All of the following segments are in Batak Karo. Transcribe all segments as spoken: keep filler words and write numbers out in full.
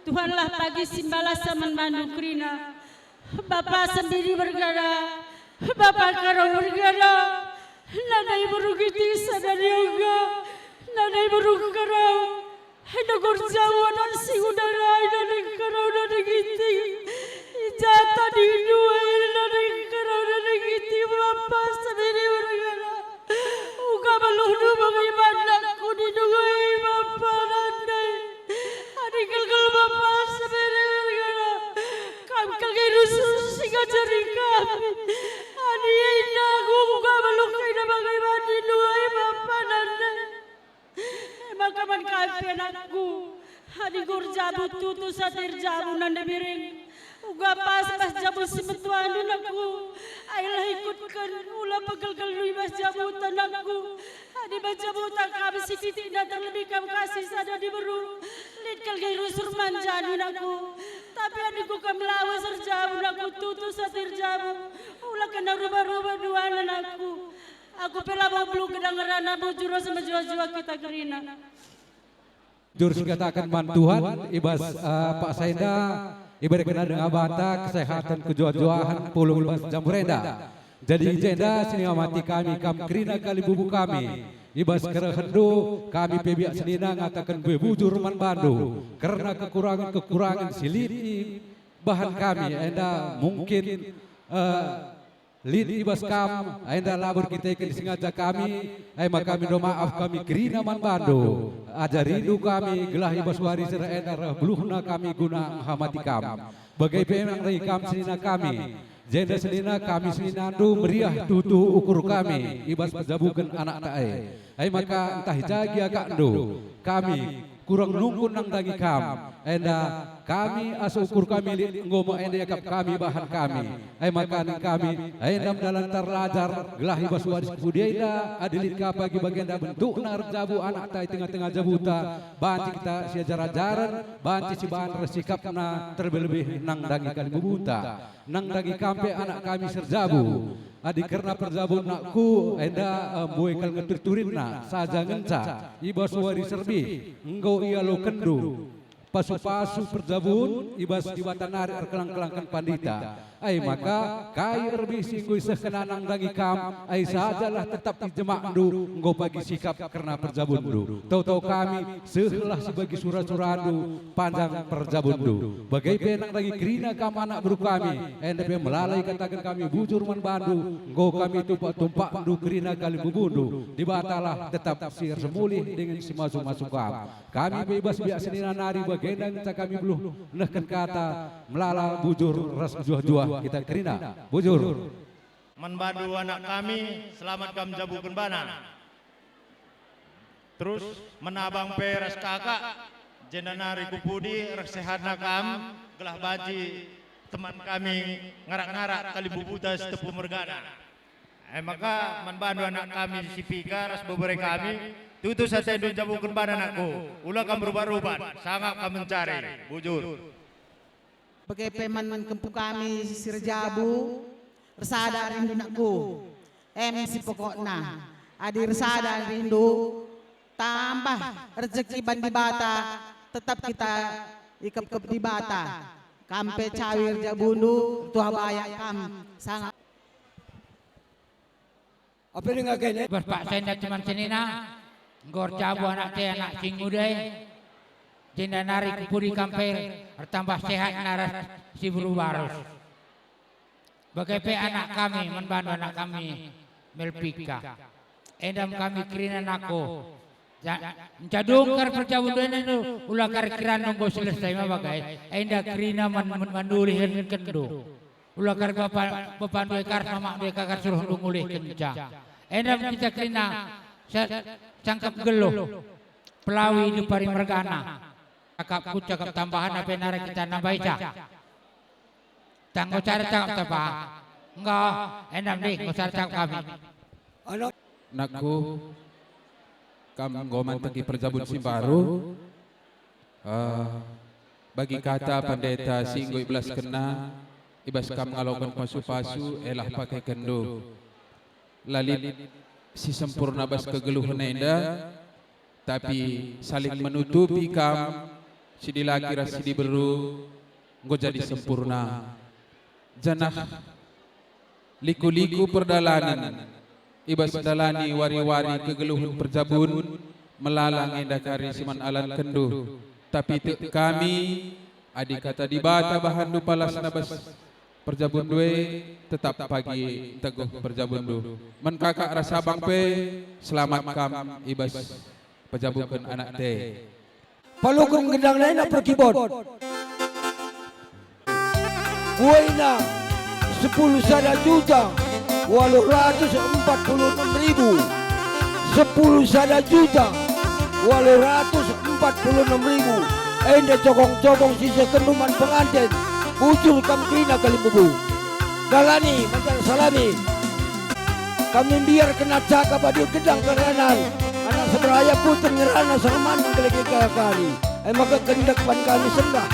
Tuhanlah pagi si mbalas man bandu kerina. Bapa sendiri bergara, Bapa Karo bergara, nadai beru Giti sada Rioga, nadai beru Karo, enda Gorjau anak si nguda rai, nadai Karo, nadai Giti. I jata di dua, nadai Karo, nadai Giti, Bapa sendiri bergara. Uga beluhndu bagi banakku di dua, Bapa nandai. Adi kelkel Bapa sendiri bergara. Kam kelkel rusur si ngajari kami. Adi enda aku uga beluh kaina bagi bandu dua, Bapa nandai. E maka man kami pe anakku, adi enggo erjabu tutus ate erjabu nande biring, uga pas bas jabu si metuandu anakku, ailah ikutken, ula pegelgelndu i bas jabuta anakku. Adi bas jabuta kami si titikna terlebih kam kasih sada diberu, lit kal gait rusur man jandu anakku. Tapi adi enggo kam lawes erjabu anakku, tutus ate erjabu, ula kena rubah-rubah duana anakku. Aku pe labo beluh gedang ngerana bujur ras mejuah-juah kita kerina. Jur sikataken man Tuhan, i bas, eh, paksa enda, ibereken denga banta kesehaten kejuah-juahen pulung i bas jambu enda. Jadi i jenda senina mati kami kam kerina kalimbubu kami. I bas kerehenndu, kami pe biak senina ngataken bujur man bandu, kerna kekurangen-kekurangen si lit ibahan kami, enda mungkin, eh, lit i bas kam, enda labo erkiteken si sengaja kami, e maka mindo maaf kami kerina man bandu. Ajarindu kami, gelah i bas wari si reh enda reh beluhna kami guna ngehamati kam. Bage pe nandangi kam senina kami, jenda senina kami seninandu meriah tuhu ukur kami i bas pejabuken anakta e. E maka ntah i ja gia akapndu, kami kurang nungkun nandangi kam, enda kami asa ukur kami lit enggo me enda iakap kami bahan kami. E maka nina kami, enda me dalan terlajar, gelah i bas wari si pudi enda, adi lit ka pagi bagenda bentukna erjabu anakta i tengah-tengah jabuta, banci kita siajar-ajaren, banci sibahan ras sikapna, terlebih-lebih nandangi kalimbubunta. Nandangi kam pe anak kami si erjabu. Adi kerna perjabun anakku enda, eh, mbue kal nge turit-turitna, saja ngenca i bas wari si reh enggo ialokenndu pasu-pasu perjabun i bas Dibata nari erkelang-kelangken pandita. E maka kai reh si enggo isehkenna nandangi kam, e sajalah tetap i jemakndu enggo pagi sikap kerna perjabunndu. Toto kami, sehlah si bagi sura-surandu, panjang perjabunndu. Bage pe nandangi kerina kam anak beru kami, enda pe melala ikataken kami bujur man bandu, enggo kami tumpak-tumpakndu kerina kalimbubundu. Dibatalah tetap si ersemulih dingen si masu-masu kam. Kami pe i bas biak senina nari bagenda ngenca kami beluh nehken kata melala bujur ras mejuah-juah kita kerina. Bujur. Man bandu anak kami, selamat kam jabuken bana. Terus man abang pe ras kakak, jenda nari ku pudi reh sehatna kam, gelah banci teman kami ngarak-ngarak kalimbubuta si tepu mergana. E maka man bandu anak kami si Pika ras bebere kami, tutus atendu njabuken bana anakku, ula kam rubat-rubat, sangap kam mencari, bujur. Bage pe man kempu kami si erjabu, ersada rindu anakku. Em si pokokna, adi ersada rindu, tambah rejeki man Dibata, tetap kita ikepkep Dibata. Kam pe cawi erjabundu, tuah bayak kam, sangap. Apa denga kene? Bas paksa enda teman senina, enggo erjabu anakta e anak si nguda e, jenda nari ku pudi kam pe ertambah sehatna ras si beru barus. Bage pe anak kami, man bandu anak kami, Melpika. Enda me kami kerina anakku. Ja-, nca dung kari perjabun enda, ula kari kirandu enggo selesai ma bage, enda kerina man, man, man ulihenkenndu. Ula kari bapa, bapandu e kari, mamakndu e kari suruhndu ngulihkenca. Enda me kita kerina sa-, sangkep nggeluh, pelawi depari mergana. Cakapku cakap tambahan, ape nari kita nambahica. Tah enggo sada cakap taba. Enggo, enda me dih, enggo sada cakap kami. Anak. Nakku, kam enggo manteki perjabun si mbaru. Eh, bagi kata pendeta si enggo ibelaskenna, i bas kam ngaloken pasu-pasu, elah pakekenndu. La lit si sempurna bas kegeluhen enda, tapi saling menutupi kam, si dilaki ras si diberu enggo jadi sempurna. Janah liku-liku perdalanen i bas ndalani wari-wari kegeluhen perjabun, melala nge enda kari si man alankenndu. Tapi tek kami, adi Kata Dibata bahanndu palasna bas perjabunndu e, tetap pagi nteguh perjabunndu. Man kakak ras abang pe, selamat kam i bas pejabuken anakta e. Paluken gendang nai na perkibot. Buaina sepuluh sada juta waluh ratus empat puluh enam ribu. Sepuluh sada juta waluh ratus empat puluh enam ribu. Enda cokong-cokong si seh kenndu man penganten. Bujur kam kerina kalimbubu. Dalani, majar salami. Kami mbiar kena cakap adi gedang keranan, anak seberaya putih ngerana serman gelege kali. E maka kendek pan kami sendah.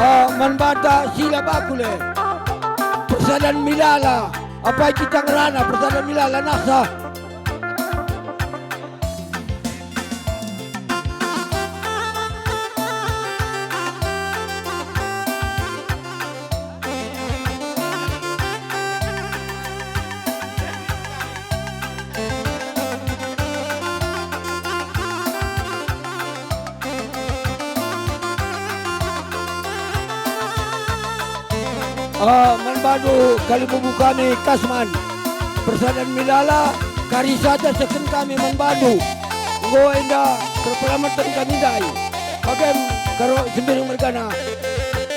Ah, man banta silap aku le. Persadan Milala, apai kita ngerana Persadan Milala nasa. Ah, man bandu kalimbubu kami Kasman. Persadan Milala, kari saja seken kami man bandu. Enggo enda terpelametken kami ndai. Bagem Karo Sembiring mergana.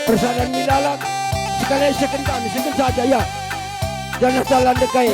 Persadan Milala, sekali seken kami, seken saja, ya. Janah talan dekai.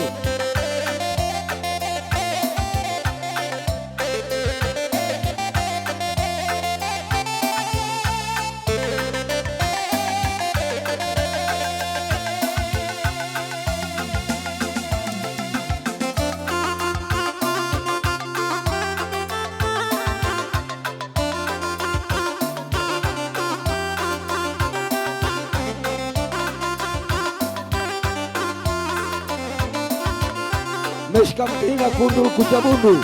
Mes kam kerina kundul ku jabundu.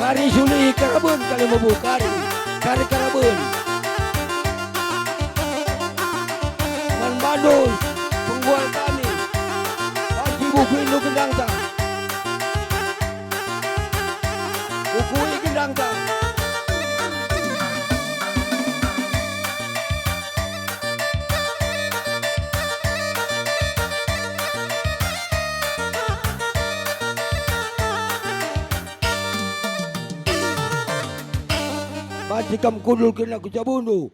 Kari suli karaben kalimbubu, kari, kari karaben. Man bandu penggual kami, bagi bubuindu gendangta. Ukui gendangta. Banci kam kundul kerina ku jabundu.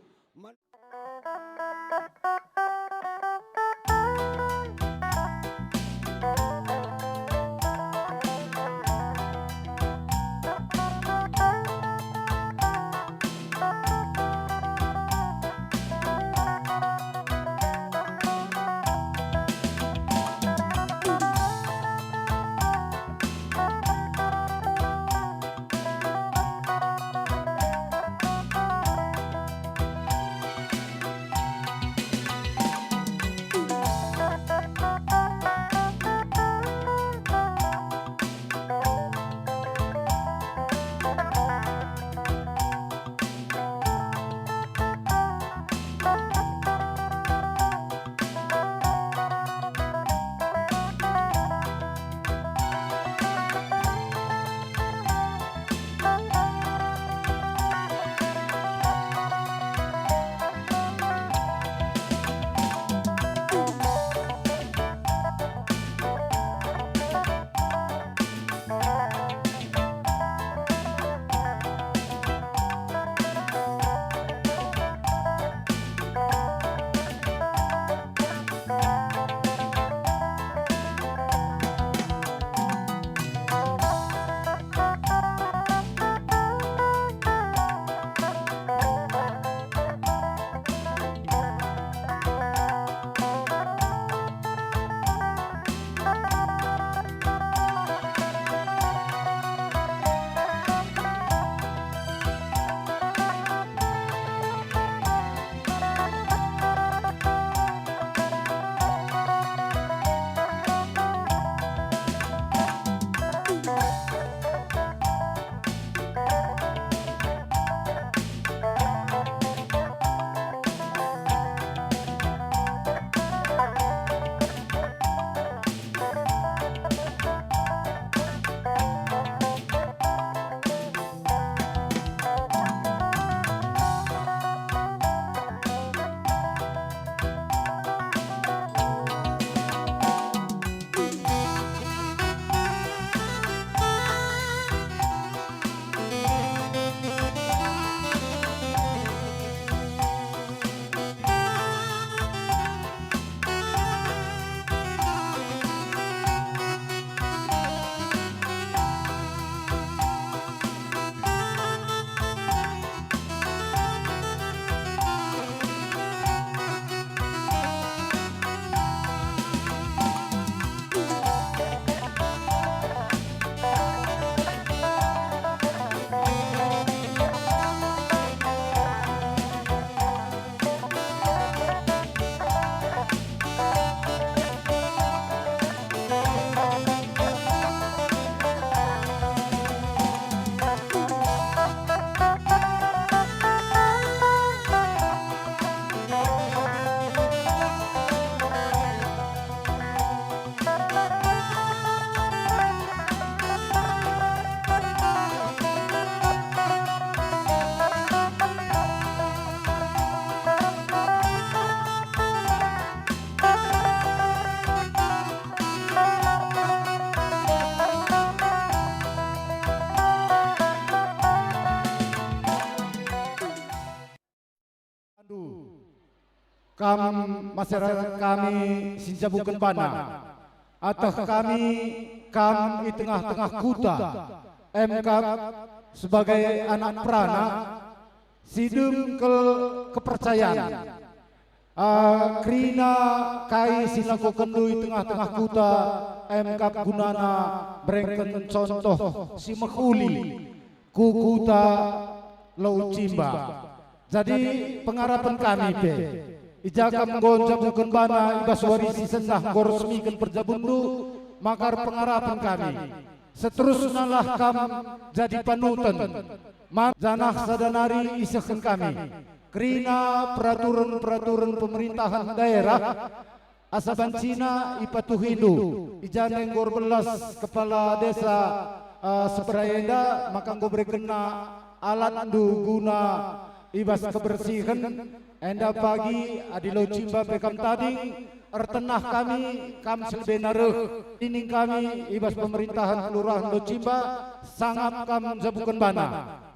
Kam masyarakat kami si njabuken bana, ateh kami kam i tengah-tengah kuta, em kap sebagai anak peranak si dem kal kepercayan. Ah, kerina kai si lakokenndu i tengah-tengah kuta, em kap gunana berengken contoh si mehuli ku kuta Laucimba. Jadi pengarapen kami pe, i ja kam enggo njabuken bana i bas wari si sendah enggo resmiken perjabunndu, maka pengarapen kami, seterusnalah kam jadi panuten, man-, janah sada nari isehken kami kerina peraturen-peraturen pemerintahan daerah, asa bancina ipatuhindu, i ja enggo erbelas kepala desa, eh, Sebera enda, maka enggo berekenna alatndu guna i bas kebersihen. Enda pagi, adi Laucimba pe kam tading, ertenah kami, kam si lebena reh. Nining kami i bas pemerintahan Kelurahan Laucimba, sangap kam njabuken bana.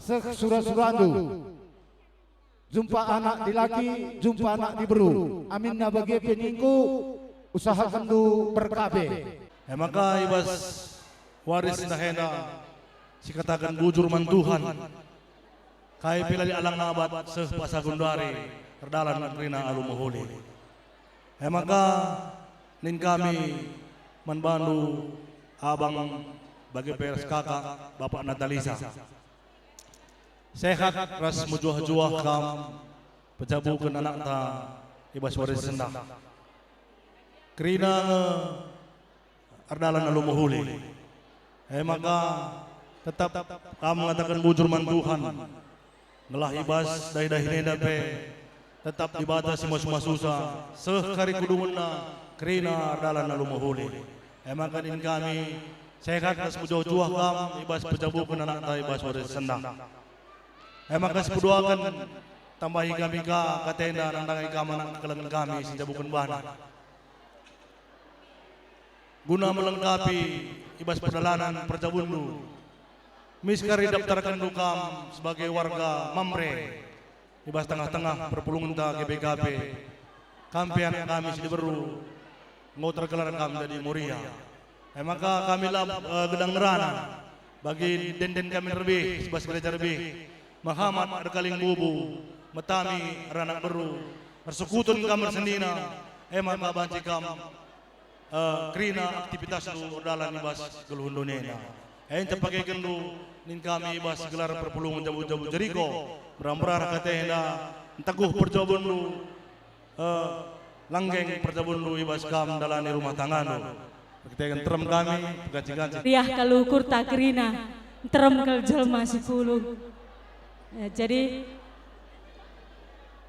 Seh sura-surandu. Jumpa anak dilaki, jumpa anak diberu. Aminna bage pe ningku, usahakenndu berkabe. E maka i bas wari si sendah enda, sikataken bujur man Tuhan, kai pe la dialang abat seh paksa genduari erdalan kerina alu mehuli. E maka nin kami man bandu, abang, bage pe ras kakak, Bapak Natalisa. Sehat ras mejuah-juah kam pejabuken anakta i bas wari sendah. Kerina nge erdalan alu mehuli. E maka, tetap kam ngataken bujur man Tuhan, gelah i bas dahi-dahin enda pe tetap Dibata si masu-masusa, seh kari kudungenna, kerina erdalan alu mehuli. E maka nin kami, sehat ras mejuah-juah kam i bas pejabuken anakta i bas wari sendah. E maka sipeduaken, tambahi kami ka kata enda nandangi kam anak kekelengen kami si njabuken bana. Guna melengkapi i bas perdalanen perjabunndu, mis kari idaptarkenndu kam sebagai warga Mamre i bas tengah-tengah perpulungenta G B K P, kam pe anak kami si diberu, enggo tergelar kam jadi Moria. E maka kami la, eh, gedang ngerana bagi ende-enden kami rebih, si bas gereja rebih, Mehamat erkaling bubu, Metami eranak beru, ersukuten kam ersenina, e maka banci kam eh, kerina aktivitasndu erdalan i bas geluh doni enda. Enta pagekenndu nin kami i bas gelar perpulungen jabu-jabu Jeriko, mera-mera kata enda, nteguh perjabunndu, eh, langgeng perjabunndu i bas kam ndalani rumah tanggandu. Erkiteken nterem kami, peganci-ganci. Riah kal ukurta kerina, nterem kal jelma si pulung. Eh, jadi,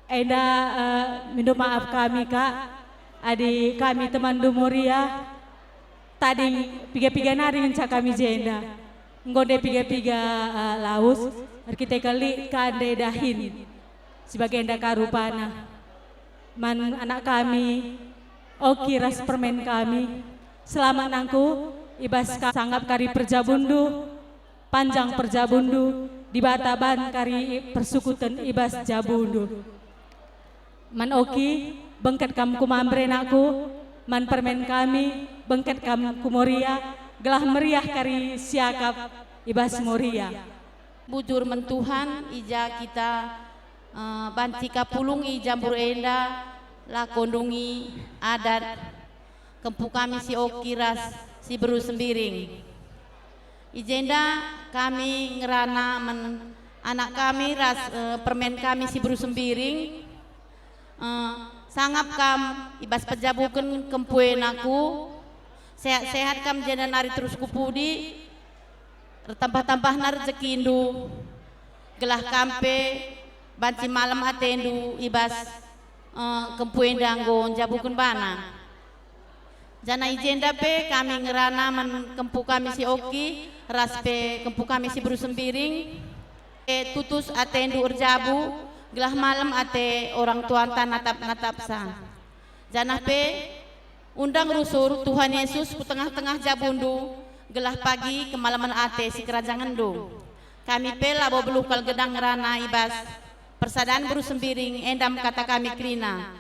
enda, eh, mindo maaf kami, Kak, adi kami temanndu Moria, tading piga-piga nari ngenca kami jenda. Enggo ndai piga-piga, eh, lawes, erkiteken lit ka ndai dahin. Si bagenda ka rupana. Man anak kami, Oki ras permen kami, selamat nangku, i bas ka-, sangap kari perjabunndu, panjang perjabunndu, Dibata ban kari persukuten i bas jabundu. Man Oki, bengket kam ku Mamre nakku, man permen kami, bengket kam ku Moria, gelah meriah kari siakap i bas Moria. Bujur man Tuhan, i ja kita, eh, banci ka pulung i Jambur enda, lako ndungi adat, kempu kami si Oki ras si beru Sembiring. I jenda kami ngerana man anak kami ras, eh, permen kami si beru Sembiring. Eh, sangap kam i bas pejabuken kempu e nakku, sehat-sehat kam jenda nari terus ku pudi, ertambah-tambahna rejekindu, gelah kam pe banci malem atendu i bas, eh, kempu enda enggo njabuken bana. Janah i jenda pe kami ngerana man kempu kami si Oki, ras pe kempu kami si beru Sembiring, e tutus atendu erjabu, gelah malem ate orang tuanta natap-natapsa. Janah pe, undang rusur Tuhan Yesus ku tengah-tengah jabundu, gelah pagi kemalemen ate sikerajangenndu. Kami pe labo beluh kal gedang ngerana i bas persadan beru Sembiring enda me kata kami kerina.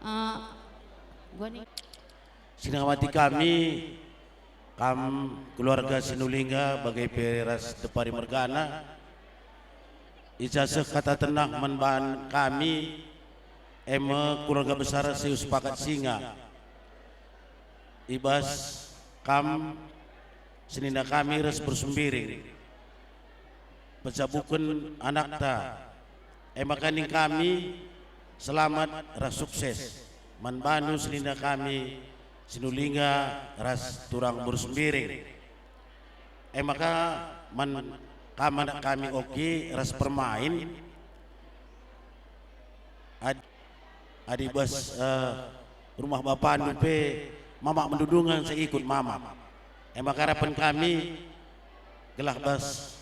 Eh, gua nih. Sinamati kami, kam keluarga Sinulingga bage pe ras Depari mergana, i ja seh kata tenah man bahan kami, e me keluarga besar Seus Pakat Singa. I bas kam senina kami ras Bersembiring, pejabuken anakta. E maka ning kami selamat ras sukses man bandu senina kami Sinulingga ras turang Bersembiring. E maka man kam anak kami Oki ras Permain. Ad-, adi bas, eh, rumah bapandu pe mamak mendudungan seikut mamak. E maka harapen kami gelah bas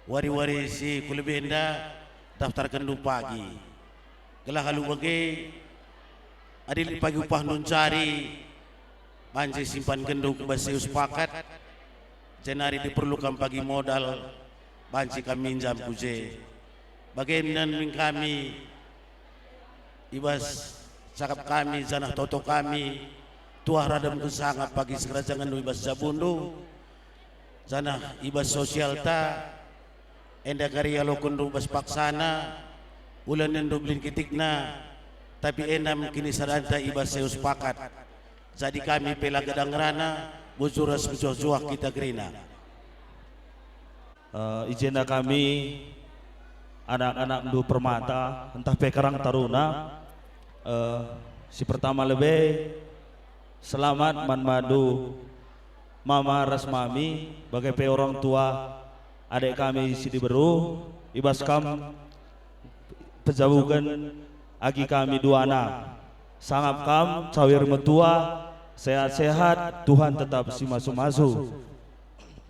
wari-wari si kulebenda daftarkenndu pagi. Gelah alu bage, adi lit pagi upahndu ncari, banci simpankenndu ku bas Seus Pakat, jenari diperlukan pagi modal, banci kam minjam ku je. Bage me ning kami, i bas cakap kami janah toto kami, tuah radem kesangap pagi sikerajangenndu i bas jabundu, janah i bas sosialta, enda kari ialokenndu bas paksana, ula nenndu belin kitikna, tapi enda me kinisadanta i bas Seus Pakat. Jadi kami pe la gedang ngerana, bujur ras mejuah-juah kita kerina. Eh, i jenda kami, anak-anakndu Permata, ntah pe Karang Taruna, eh, si pertama lebe, selamat man bandu, mama ras mami, bage pe orang tua, adek kami si diberu, i bas kam pejabuken agi kami duana. Sangap kam cawir metua, sehat-sehat, Tuhan tetap si masu-masu.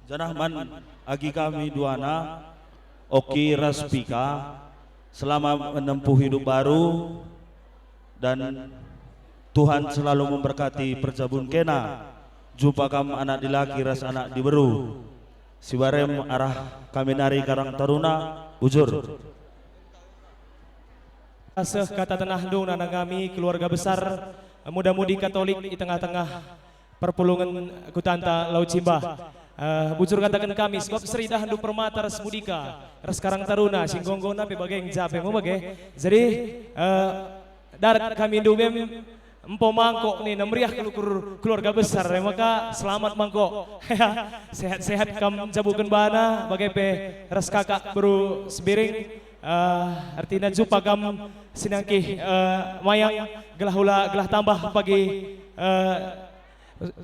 Janah man agi kami duana, Oki ras Pika, selamat menempuh hidup baru, dan Tuhan selalu memberkati perjabun kena. Jumpa kam anak dilaki ras anak diberu. Si barem arah kami nari Karang Taruna, bujur. Seh kata tenahndu nana kami keluarga besar, muda-mudi Katolik i tengah-tengah perpulungen kutanta Lau Cimba. Eh, bujur kataken kami, sebab seridahndu Permata ras Mudika, ras Karang Taruna, si nggo-nggona pe bage, ngeja pe me bage. Jadi, eh, darat kami ndube empo mangkok nina meriah kelukur keluarga besar, e maka selamat mangkok. Sehat-sehat kam jabuken bana, bage pe ras kakak beru Sembiring. Eh, ertina jumpa kam sinangkih, eh, mayang, gelah ula, gelah tambah pagi, eh,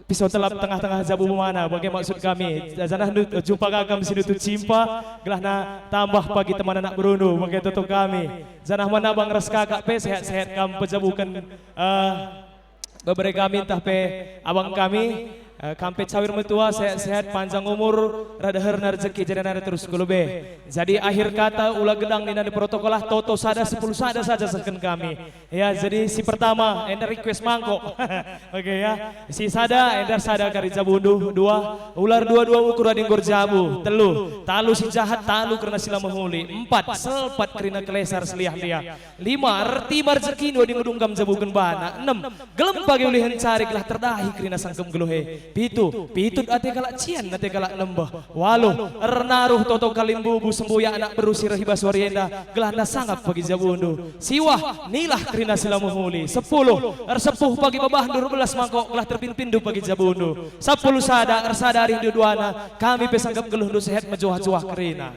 pisau telap tengah-tengah jabu mana, bage maksud kami. Janah nu-, jumpa ka kam si nutut Cimpa, gelahna tambah pagi teman anak berundu, bage toto kami. Janah man abang ras kakak pe sehat-sehat kam pejabuken, eh, bebere kami ntah pe abang kami, eh, kam pe cawir metua, sehat-sehat, panjang umur, rada herna rejeki, jadi nari terus ku lebe. Jadi akhir kata ula gedang nina di protokol ah, toto sada, sepuluh sada saja sehken kami. Ya, jadi si pertama, enda request mangkok. Oke ya. Si sada, enda sada kari jabundu, dua, ular dua-dua ukur adi nggor jabu, telu, talu si jahat, talu kerna si la mehuli, empat, selpat kerina kelesar seliah-liah, lima, ertima rejekindu adi ngedunggam jabuken bana, enem, gelem pagi ulihen cari gelah terdahi kerina sangkem geluhe, pitu, pitut ate kalak cian ate kalak nembeh, waluh, ernaruh toto kalimbubu sembuyak anak beru si reh i bas wari enda, gelahna sangap pagi jabundu. Siwah, nilah kerina si la mehuli. Sepuluh, ersepuh pagi babahndu, erbelas mangkok gelah terpinpinndu pagi jabundu. Sepuluh sada, ersada arihndu duana, kami pe sangkep geluhndu sehat mejuah-juah kerina.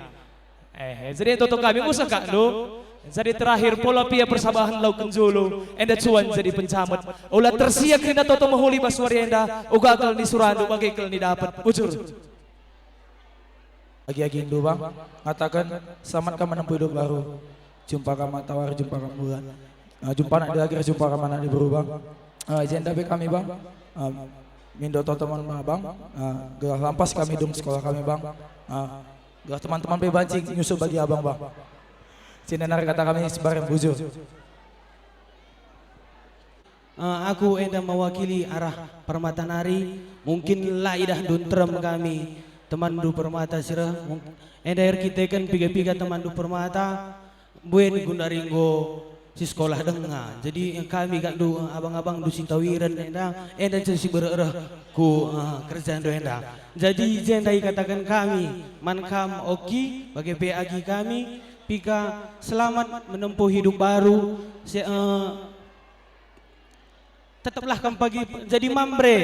Eh, jadi toto kami ngusah kakndu. Jadi terakhir, pola pia persabahen lau kenjulu, enda cuan jadi pencamet. Ula tersia kerina toto mehuli bas wari enda, uga kal ni surandu bage kal ni dapet. Bujur. Agi-agindu, Bang, ngataken, "Selamat kam menempuh hidup baru." Jumpa kam matawari, jumpa kam bulan. Ah, jumpa anak dilaki, jumpa kam anak diberu, Bang. Ah, i jenda pe kami, Bang. Ah, mindo toto man Abang. Ah, gelah lampas kami dung sekolah kami, Bang. Ah, gelah teman-teman pe banci nyusup bagi Abang, Bang. Cina nari kata kami si bareng bujur. Eh, aku enda mewakili arah Permata nari, mungkin la idahndun terem kami, temanndu Permata si reh, mung-, enda erkiteken piga-piga temanndu Permata, mbuen gundari enggo si sekolah denga. Jadi, eh, kami kak ndu, eh, abang-abang ndu si ntawiren enda, enda nca si berek reh ku, eh, kerja ndu enda. Jadi, i jenda ikataken kami man kam Oki, bage pe agi kami, Pika, selamat menempuh hidup baru, se-, eh, tetaplah kam pagi jadi mamre,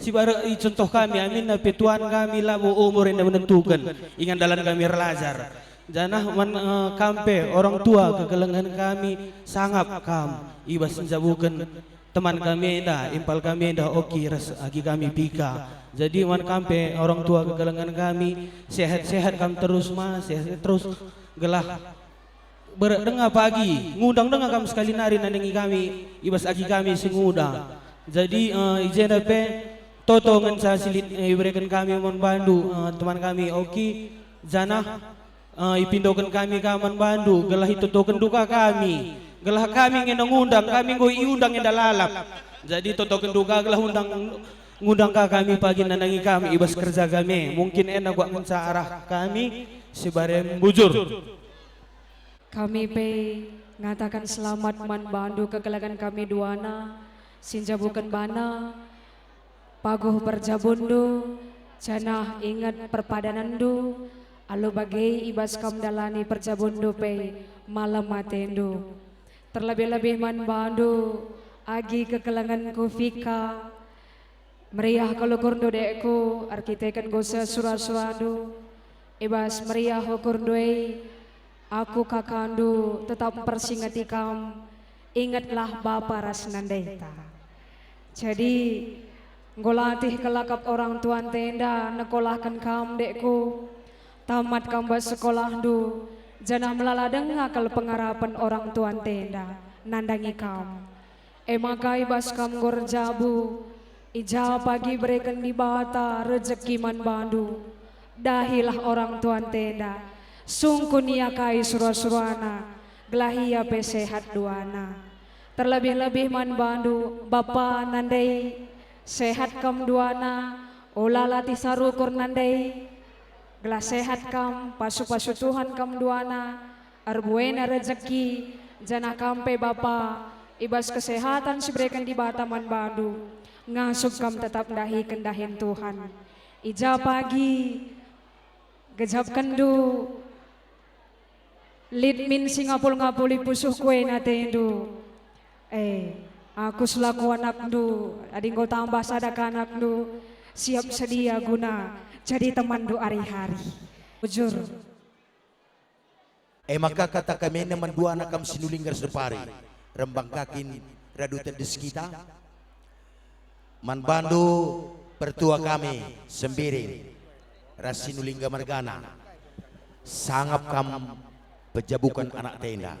si barek icontoh kami, aminna pe tuan kami labo umur enda menentuken, ingan dalan kami erlajar. Janah man, eh, kam pe orang tua kekelengen kami, sangap kam i bas njabuken teman kami enda, impal kami enda Oki ras agi kami Pika. Jadi man kam pe orang tua kekelengen kami, sehat-sehat kam terus ma, sehat terus gelah berek denga pagi, ngundang denga kam sekali nari nandangi kami, i bas agi kami si nguda. Jadi, eh, i jenda pe toto ngenca si lit, eh, ibereken kami man bandu, eh, teman kami Oki, janah, eh, ipindoken kami ka man bandu, gelah itotokenndu ka kami, gelah kami nge ngundang, kami enggo iundang enda lalap. Jadi totokenndu ka gelah undang, ngundang ka kami pagi nandangi kami i bas kerja kami. Mungkin enda kuak ngenca arah kami si barem bujur. Kami pe ngataken selamat man bandu kekelengen kami duana, si njabuken bana paguh perjabunndu, janah inget perpadanenndu, alu bage i bas kam ndalani perjabunndu pe malem atendu. Terlebih-lebih man bandu, agi kekelengenku Fika, Meriah kal ukurndu, dekku, erkiteken enggo seh sura-surandu. I bas meriah ukurndu e, aku kakandu tetap mpersingeti kam, ingetlah bapa ras nandeta. Jadi, enggo latih kal akap orang tuanta enda nekolahken kam, dekku. Tamat kam bas sekolahndu, janah melala denga kal pengarapen orang tuanta enda nandangi kam. E maka i bas kam enggo erjabu, i ja pagi ibereken Dibata rejeki man bandu. Dahilah orang tuanta enda, sungkun ia kai sura-surana, gelah ia pe sehat duana. Terlebih-lebih man bandu, bapa nandai, sehat kam duana, ola latih sarukur nandai, gelah sehat kam, pasu-pasu Tuhan kam duana, erbuena rejeki, janah kam pe bapa, i bas kesehatan si ibereken Dibata man bandu, ngasup kam tetap ndahiken dahin Tuhan. I ja pagi gejapkenndu lit min si ngapul-ngapuli pusuh kuen atendu. Eh, aku selaku anakndu, adi enggo tambah sada ka anakndu, siap sedia guna jadi temanndu ari-ari. Bujur. E maka kata kami enda man duana kam Sinulingga ras Depari, Rembang Kakin, radu tendes kita. Man bandu pertua kami Sembiring ras Sinulingga mergana, sangap kam pejabuken anak tenda.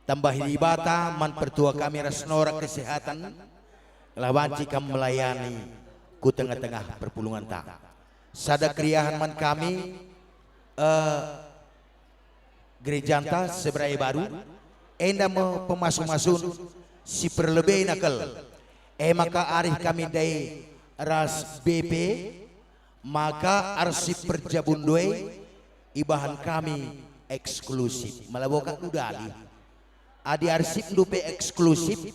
Tambahi Dibata man pertua kami ras norak kesehatan, gelah banci kam melayani ku tengah-tengah perpulungenta. Sada keriahen man kami, eh, gerejanta Seberai Baru, enda me pemasu-masun si perlebena kal. E maka arih kami ndai ras B P, maka arsip perjabunndu e ibahan kami eksklusif. Malabo kak kudali. Adi arsipndu pe eksklusif,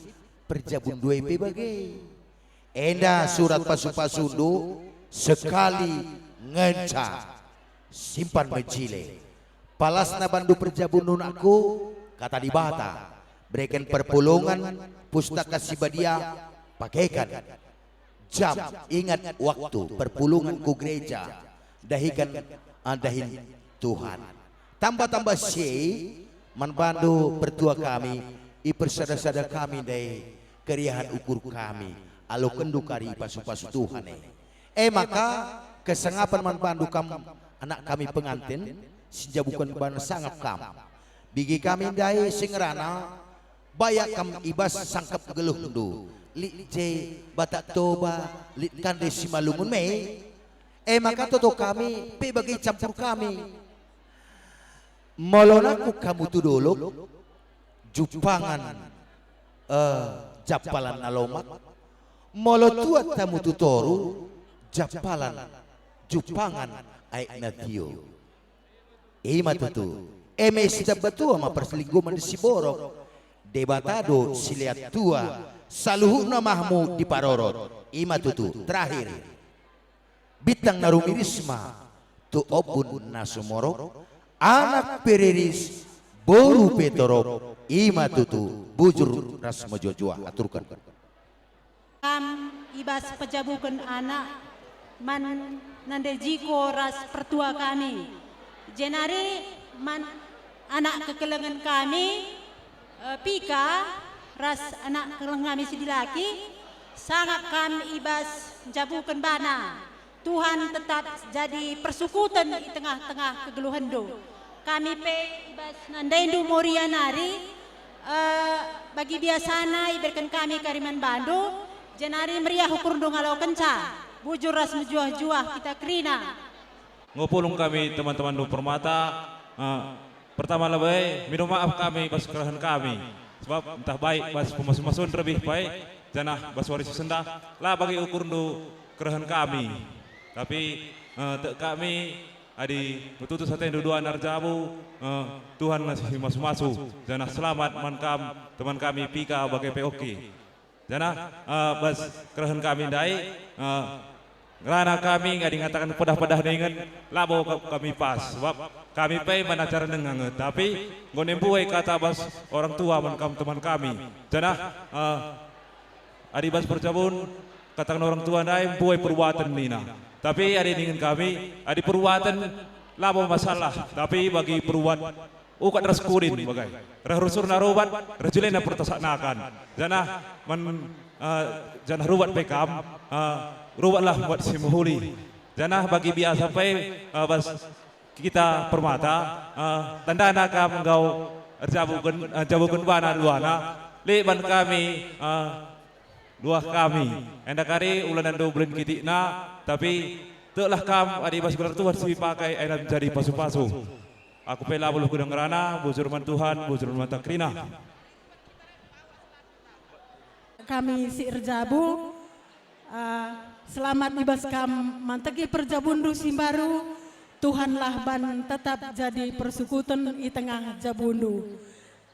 perjabunndu e pe bage. Enda surat pasu-pasundu sekali ngenca. Simpan mejile. Palasna bandu perjabunndu nakku, kata Dibata, bereken perpulungen, Pustaka Si Badia, pakeken. Jam, ingat waktu, perpulungen ku gereja, dahiken, ah, dahin Tuhan. Tamba-tamba si e, man bandu pertua kami, ipersada-sada kami ndai keriahen ukur kami, alokenndu kari ipasu-pasu Tuhan e. E maka, kesengapen man bandu kam anak kami penganten, si njabuken bana sangap kam. Bigi kami ndai si ngerana, bayak kam i bas sangkep geluhndu, lit je Batak Toba, lit kande Simalungun me. E maka toto kami pe bage campur kami. Molo nakku kamu tu Dolok, Jupangan, eh, Jampalan Nalomak. Molo tuat kamu tu Toru, Jampalan, Jupangan, Aek Natio. Ima tutu. E me si taba tua ma perselingkuhen si borok. Debata do si liat tua, saluhutna mahmud diparorot. Ima tutu, terakhir. Bintang Narum Irisma, tu obun na sumorop, anak pe riris, boru pe torop, ima tutu, bujur ras mejuah-juah. Aturken. Kam i bas pejabuken anak man nande Jiko ras pertua kami, jenari man anak kekelengen kami, eh, Pika ras anak kekelengen kami si dilaki, sangap kam i bas njabuken bana. Tuhan tetap jadi persukuten i tengah-tengah kegeluhenndu. Kami pe i bas nandaindu Moria nari, eh, bagi biasana ibereken kami kari man bandu, jenari meriah ukurndu ngalokenca. Bujur ras mejuah-juah kita kerina. Enggo pulung kami teman-temanndu Permata, eh, pertama lebe minum maaf kami bas kerehen kami, sebab ntah baik bas pemasu-masun rebih pe, janah bas wari si sendah, la bagi ukurndu kerehen kami. Tapi, eh, tek kami, adi metutus atendu duana erjabu, eh, Tuhan ngasih masu-masu, janah selamat man kam, teman kami Pika bage pe Oki. Janah, eh, bas kerehen kami ndai, eh, ngerana kami adi ngataken pedah-pedah dingen, labo ka-, kami pas, sebab kami pe man ajar denga nge, tapi enggo mbue kata bas orang tua man kam teman kami. Janah, eh, adi bas perjabun, kataken orang tua ndai mbue perbuaten nina. Tapi adi dingen kami, adi perbuaten, labo masalah, tapi bagi perbuat ukat ras kudin bagai. Reh rusurna rubat, reh jelena pertasaknakan. Janah man, eh, janah rubat pe kam, eh, rubatlah buat si mehuli. Janah bagi biasa pe, eh, bas kita Permata, eh, tandana kam enggo erjabuken, eh, jabuken bana duana, lit ban kami, eh, luah kami. Enda kari ulanandu belin kitikna, tapi teklah kam adi bas gelar Tuhan si pakai enda menjadi pasu-pasu. Aku pe labo luh guna ngerana, bujur man Tuhan, bujur man ta kerina. Kami si erjabu, ah, selamat i bas kam manteki perjabunndu si mbaru. Tuhanlah ban tetap jadi persukuten i tengah jabundu.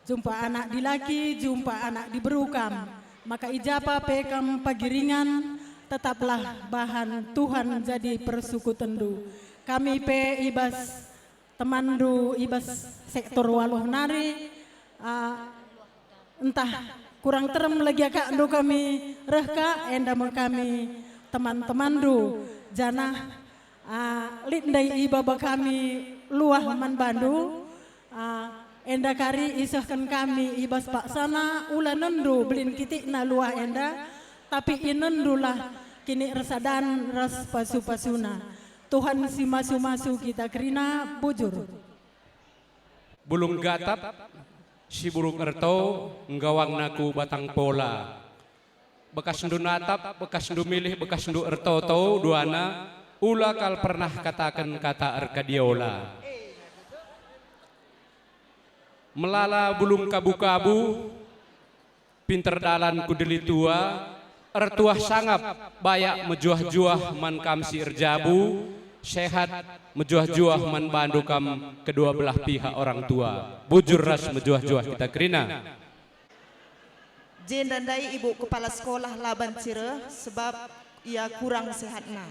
Jumpa anak dilaki, jumpa anak diberu kam. Maka i ja pa pe kam pagi ringan, tetaplah bahan Tuhan jadi persukutenndu. Kami pe i bas temanndu i bas sektor Waluh nari, ah, ntah kurang terem lagi akapndu kami reh ka, enda me kami teman-temanndu, janah, ah, lit ndai ibaba kami luah man bandu, ah, enda kari isehken kami i bas paksana ulanenndu belin kitikna luah enda, tapi inenndulah kiniersadan ras pasu-pasuna. Tuhan si masu-masu kita kerina, bujur. Bulung gatap, si buruk erto, nggawangna ku batang pola. Bekasndu natap, bekasndu milih, bekasndu ertoto, duana, ula kal pernah kataken kata erkadiola. Melala bulung kabu-kabu, pinter dalan ku dili tua, ertuah sangap, bayak mejuah-juah man kam si erjabu, sehat, mejuah-juah man bandu kam kedua belah pihak orang tua. Bujur ras mejuah-juah kita kerina. Jenda ndai ibu kepala sekolah la banci reh sebab ia kurang sehatna.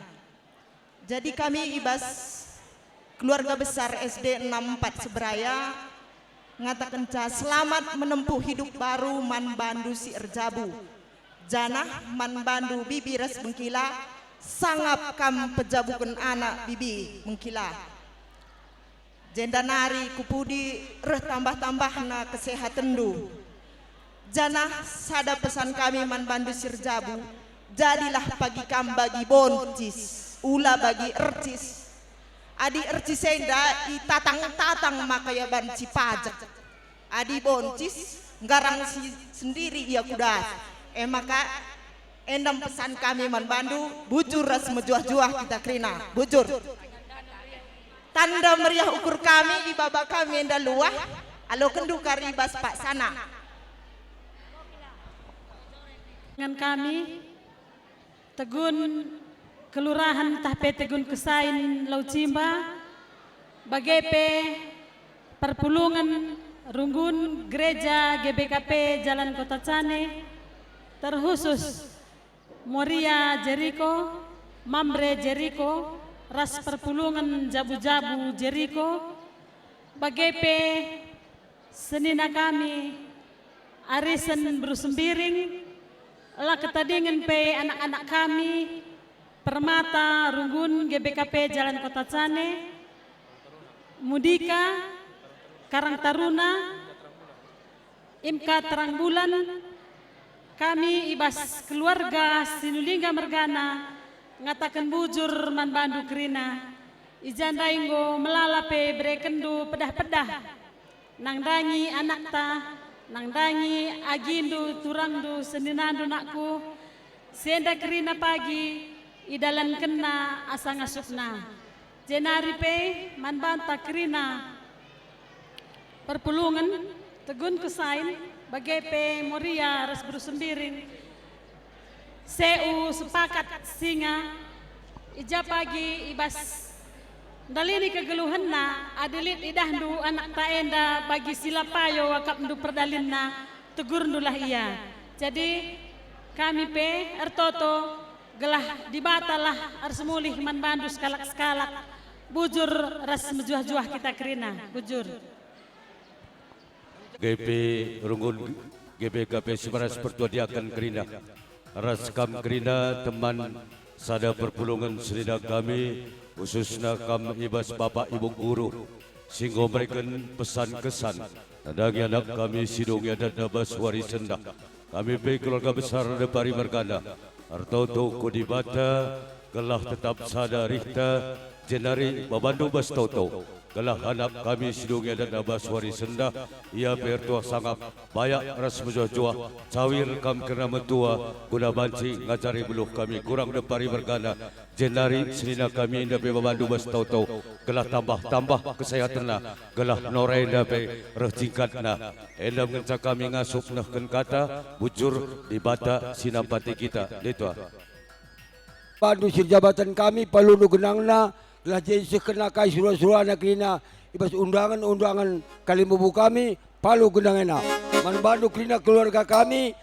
Jadi kami i bas keluarga besar S D enam empat Seberaya ngatakenca selamat menempuh hidup baru man bandu si erjabu. Janah man bandu bibi ras bengkila, sangap kam pejabuken anak bibi bengkila. Jenda nari ku pudi reh tambah-tambahna kesehatenndu. Janah sada pesan kami man bandu si erjabu, jadilah pagi kam bagi boncis, ula bagi ercis. Adi ercis enda itatang-tatang maka ia banci pajek. Adi boncis, nggarang si sendiri ia ku das. E maka, enda me pesan kami man bandu, bujur ras mejuah-juah kita kerina. Bujur. Tanda meriah ukur kami, ibaba kami enda luah, alokenndu kari bas paksana. Dengan kami, Tegun Kelurahan tah pe Tegun Kesain Laucimba, bage pe perpulungen Runggun Gereja G B K P Jalan Kota Cane, terkhusus Moria Jeriko, Mamre Jeriko, ras perpulungen jabu-jabu Jeriko, bage pe senina kami, arisen Beru Sembiring, la ketadingen pe anak-anak kami, Permata, Runggun, G B K P Jalan Kota Cane, Mudika, Karang Taruna, Imka Terang Bulan, kami i bas keluarga Sinulingga mergana ngataken bujur man bandu kerina, i ja ndai enggo melala pe berekenndu pedah-pedah. Nandangi anakta, nandangi agindu, turangndu, seninandu, nakku, si enda kerina pagi idalankenna asa ngasupna. Jenari pe man banta kerina perpulungen, Tegun Kusain, bage pe Moria ras Beru Sembiring, Seu sepakat singa, i ja pagi i bas ndalini kegeluhenna, adi lit idahndu anakta enda bagi si la payo akapndu perdalinna, tegurndulah ia. Jadi, kami pe ertoto gelah Dibatalah ersemulih man bandu sekalak-sekalak, bujur ras mejuah-juah kita kerina, bujur. G P Runggun, G P K P Simaras pertua diaken kerina, ras kam kerina teman sada perpulungen senina kami, khususna kam i bas Bapak Ibu Guru, si enggo mereken pesan kesan nandangi anak kami si dung iadatna bas wari sendah. Kami pe keluarga besar Depari mergana, ertoto ku Dibata, gelah tetap sada rihta, jenari babandu bas toto, gelah anak kami si dung iadatna bas wari sendah, ia pe ertuah sangap, bayak ras mejuah-juah, cawir kam kerna metua, guna banci ngajari beluh kami kurang Depari mergana, jenari senina kami enda pe babandu bas toto, gelah tambah-tambah kesehatenna, gelah nora enda pe reh jingkatna. Enda ngenca kami ngasup nehken kata, bujur, Dibata si nampati kita. Litua. Bandu si erjabatan kami, palundu genangna, gelah jadi seh kena kai sura-surana kerina i bas undangen-undangen kalimbubu kami, palu genangna. Man bandu kerina keluarga kami,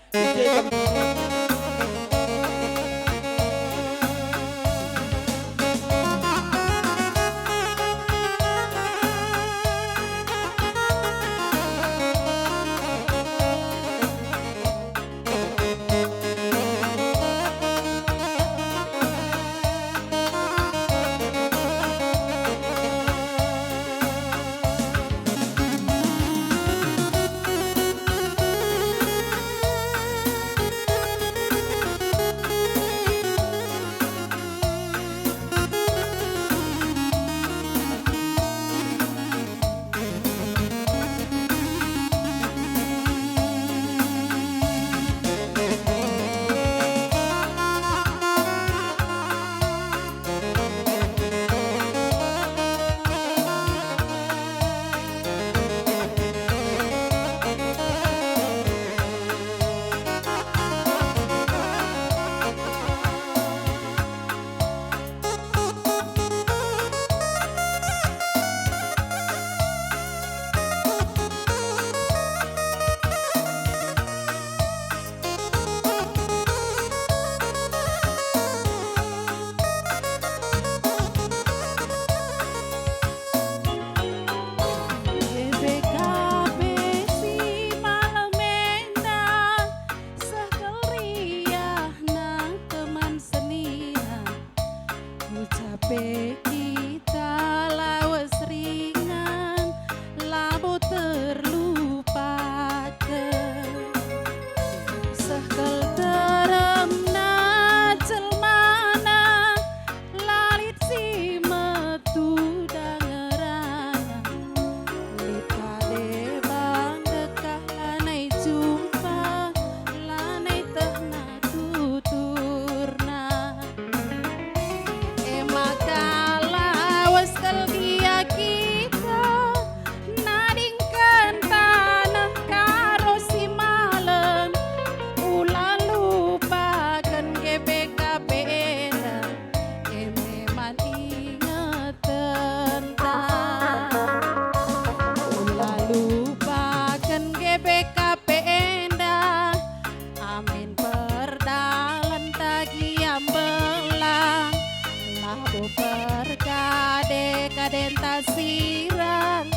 Denta sirang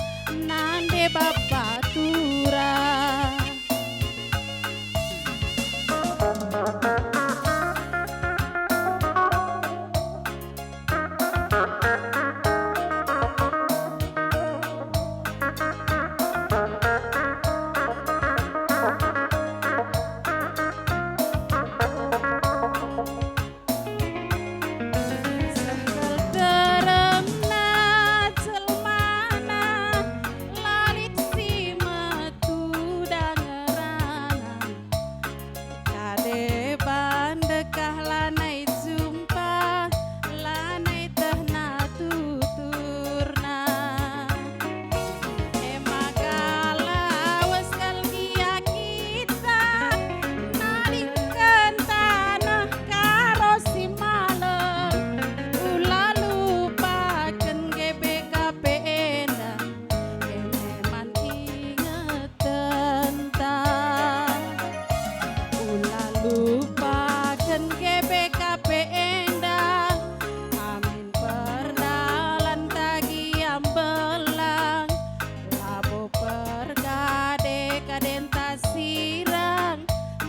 nande bapa tura. Seh kal derengna jelmana, la lit si metuda ngerana. Kade bandekah lanai jumpa, lanai tehna tuturna. E maka lawes kal gia kita, nalingken taneh Karo si malem, ula lupaken G B K P enda, e me man ingetenta. Ula lupaken G B K P enda, amin perdalan tagi ambelang. Labo pergade kadenta sirang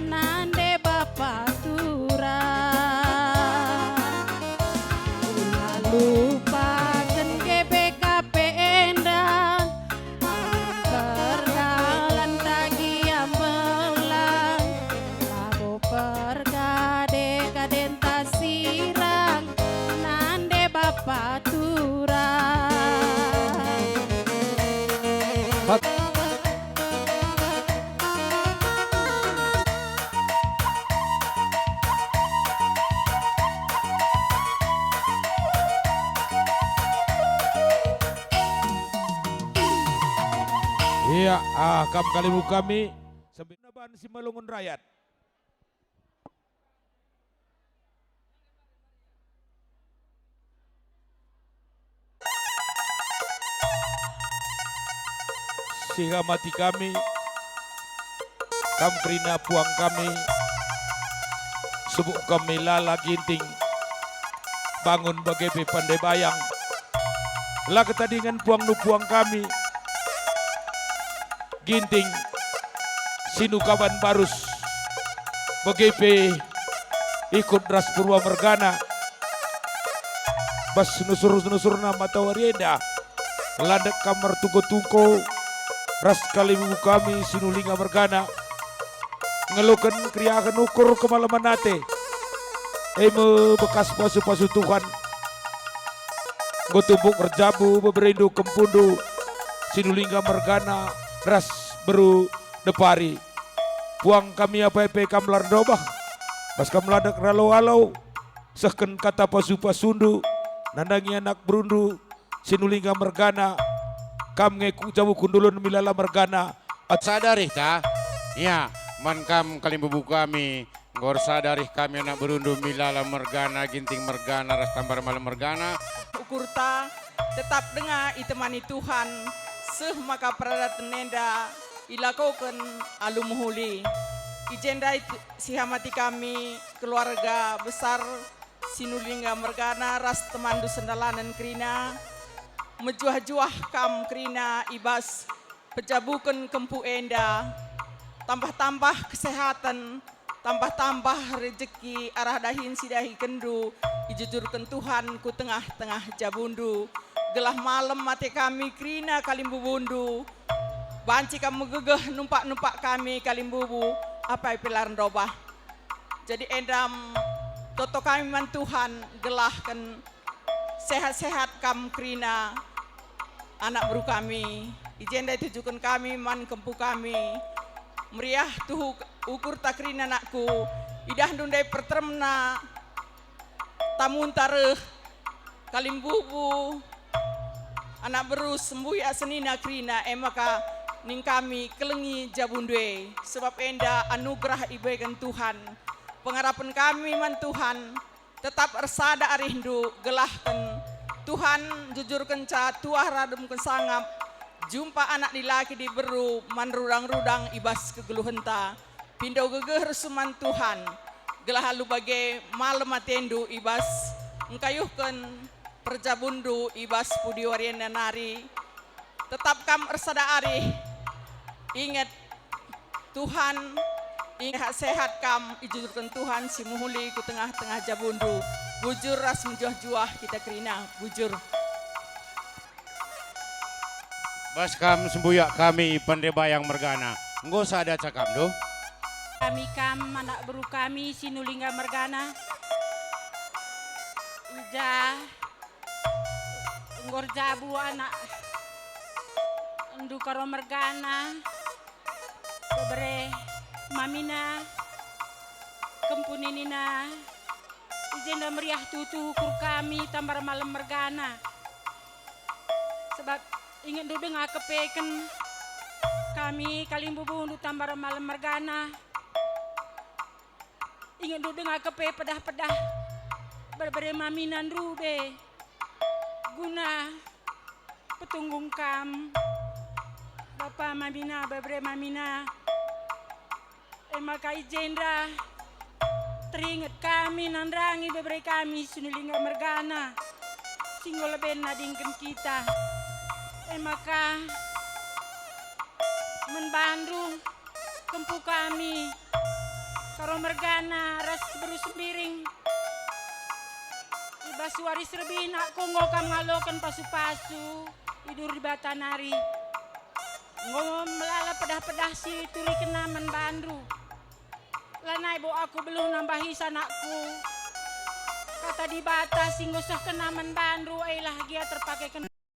nande bapa turang. Ula lupaken G B K P enda, perdalan tagi ambelang. Labo pergade kadenta sirang nande bapa turang. Bat- Ia, ah, kam kalimbubu kami, sambil naban si malungun rayat. Sihamati kami, kam kerina puang kami, subuk kami lala Ginting, bangun bage pe pande bayang, la ketadingen puangndu puang kami. Ginting, Sinukaban Barus, bage pe ikut ras Purba mergana, bas nusur-nusurna matawari enda, landek kam mertungko-tungko ras kalimbubu kami Sinulinga mergana, ngeluhken keriahen ukur kemalemen ate, e me bekas pasu-pasu Tuhan. Enggo tumbuk erjabu beberindu kempundu, Sinulinga mergana ras beru Depari. Puang kami apai pe kam la erndobah, bas kam landek eralo-alo, sehken kata pasu-pasundu, nandangi anak berundu, Sinulinga mergana, kam nge ku jabu kundulun milala mergana. At- Sadarih ta? Ia, man kam kalimbubu kami, Enggo ersada arih kami anak berundu milala mergana, Ginting mergana, ras Tambar Malem mergana. Ukurta tetap denga itemani Tuhan, seh maka peradaten enda ilakoken alu mehuli. I jenda it-, sihamati kami keluarga besar Sinulinga mergana ras temanndu sendalanen kerina, mejuah-juah kam kerina i bas pejabuken kempu enda, tambah-tambah kesehaten, tambah-tambah rejeki arah dahin si dahikenndu, ijujurken Tuhan ku tengah-tengah jabundu, gelah malem ate kami kerina kalimbubundu, banci kam megegeh numpak-numpak kami kalimbubu, apai pe la erndobah. Jadi endam toto kami man Tuhan, gelahken sehat-sehat kam kerina anak beru kami. I jenda itujuken kami man kempu kami. Meriah tuhu ukurta kerina anakku. Idahndu ndai perteremna tamunta reh. Kalimbubu, anak beru sembuyak senina kerina, e maka ning kami kelengi jabundu e, sebab enda anugerah ibereken Tuhan. Pengarapen kami man Tuhan, tetap ersada arihndu, gelahken Tuhan jujurkenca tuah rademken sangap, jumpa anak dilaki diberu man rudang-rudang i bas kegeluhenta. Pindo gegeh ersu man Tuhan, gelah alu bage malem atendu i bas ngkayuhken perjabunndu i bas pudi wari enda nari, tetap kam ersada arih. Inget, Tuhan, inget sehat kam, ijujurken Tuhan si mehuli ku tengah-tengah jabundu. Bujur ras mejuah-juah kita kerina, bujur. Bas kam sembuyak kami Pande Bayang mergana, enggo sada cakapndu? Kami kam anak beru kami Sinulingga mergana. I ja enggo erjabu anak ndu Karo mergana, bebere mamina, kempu ninina, i jenda meriah tuhu ukur kami Tambar Malem mergana. Sebab ingetndu denga kepeken kami kalimbubundu Tambar Malem mergana. Ingetndu denga kepe pedah-pedah bere-bere mamina ndube guna petunggung kam, bapa mamina, bebere mamina. E maka i jenda teringet kami nandangi bebere kami Sinulingga mergana si enggo leben nadingken kita. E maka man bandu kempu kami, Karo mergana ras beru Sembiring. I bas wari si lebih nakku enggo kam ngaloken pasu-pasu i dur Dibata nari. Enggo melala pedah-pedah si turikenna man bandu. Lanai bo aku beluh nambahi sanakku. Kata Dibata si enggo sehkenna man bandu, e lah gia terpakeken